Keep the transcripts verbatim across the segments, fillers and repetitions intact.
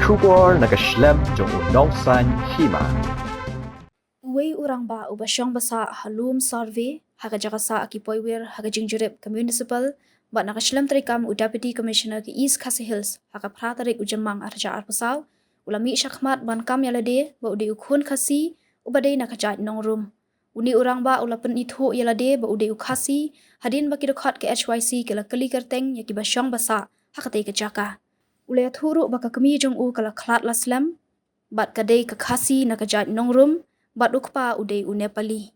Khubor na ka shlem jong u Nongsaiñ Hima. Uwei u rangbah uba shong basah ha Lum Survey, ha ka jaka sah ki poiwir ha ka jingjurip ka municipal, bad na ka shlem treikam u Deputy Commissioner ka East Khasi Hills, ha ka phra tarik u Jymmang ar hajar arphew saw, u la mih shakhmat ban kam ïa lade ba u dei u khun Khasi uba dei na ka jait nongrum. Une u rangbah u la pynithuh ïa lade ba u dei u Khasi hadien ba ki dkhot ka H Y C ki la kylli kyrteng ïa kiba shong basah ha katei ka jaka. U la ïathuh ruh ba ka kmie jong u ka la khlad la slem, bad ka dei ka Khasi na ka jait nongrum, bad u kpa u dei u Nepali.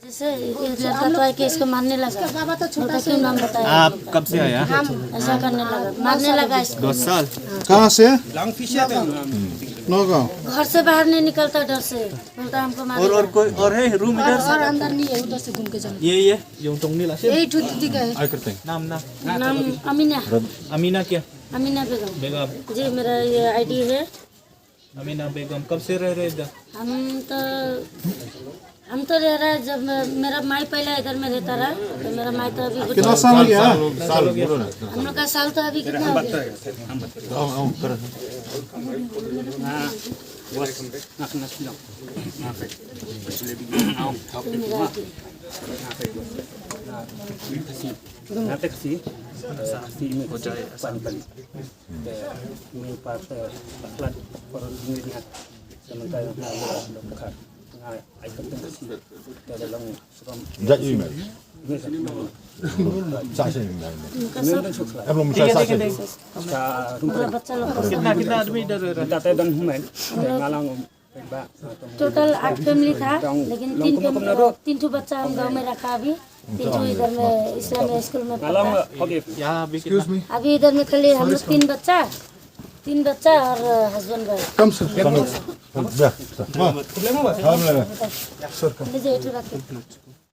जैसे ये लड़का तो आके इसको मारने लगा। बोलता, "क्यों नाम बताया?" आप कब से आया? हम ऐसा करने लगा, मारने लगा इसको। दस साल। कहाँ से? नौगांव। घर से बाहर नहीं निकलता डर से, बोलता, "हमको मारेगा।" और, और कोई और है रूम इधर? और अंदर नहीं है, उधर से घूम के जाना। ये, ये, ये उंटोंगनी ला से? यही ठो दीदी का है। नाम ना? नाम अमीना। अमीना क्या? अमीना बेगम। बेगम। जी, मेरा ये आईडी है। अमीना बेगम, कब से रह रहे इधर? हम तो, हम तो रह रहा है, जब मे-, मेरा माई पहले इधर में रहता रहा, तो मेरा माई तो अभी कितना साल हो गया? साल, साल, बोलो ना। हम लोग का साल तो अभी कितना हो गया? Nate kasi, kasi ini ko jai asal bali. Te ini part, eh, part koron ini dia. Sementara na lo dokar. Na ai kenteng kasi. Te dalam sebab. Jai email. Ini satu. Sa sa email. Em lo sa sa. Sa rumah. कितना, कितना आदमी इधर रह रहा है? Kita te dan humen. Ngalang. टोटल आठ फैमिली था, लेकिन तीन फैमिली, तीन ठो बच्चा हम गांव में रखा अभी, तीन ठो इधर में इस्लामिया स्कूल में पढ़ता। अभी इधर में खाली हम लोग तीन बच्चा, तीन बच्चा और हस्बैंड वाइफ। कम से कम। लीजिए, एक ठो रखिए।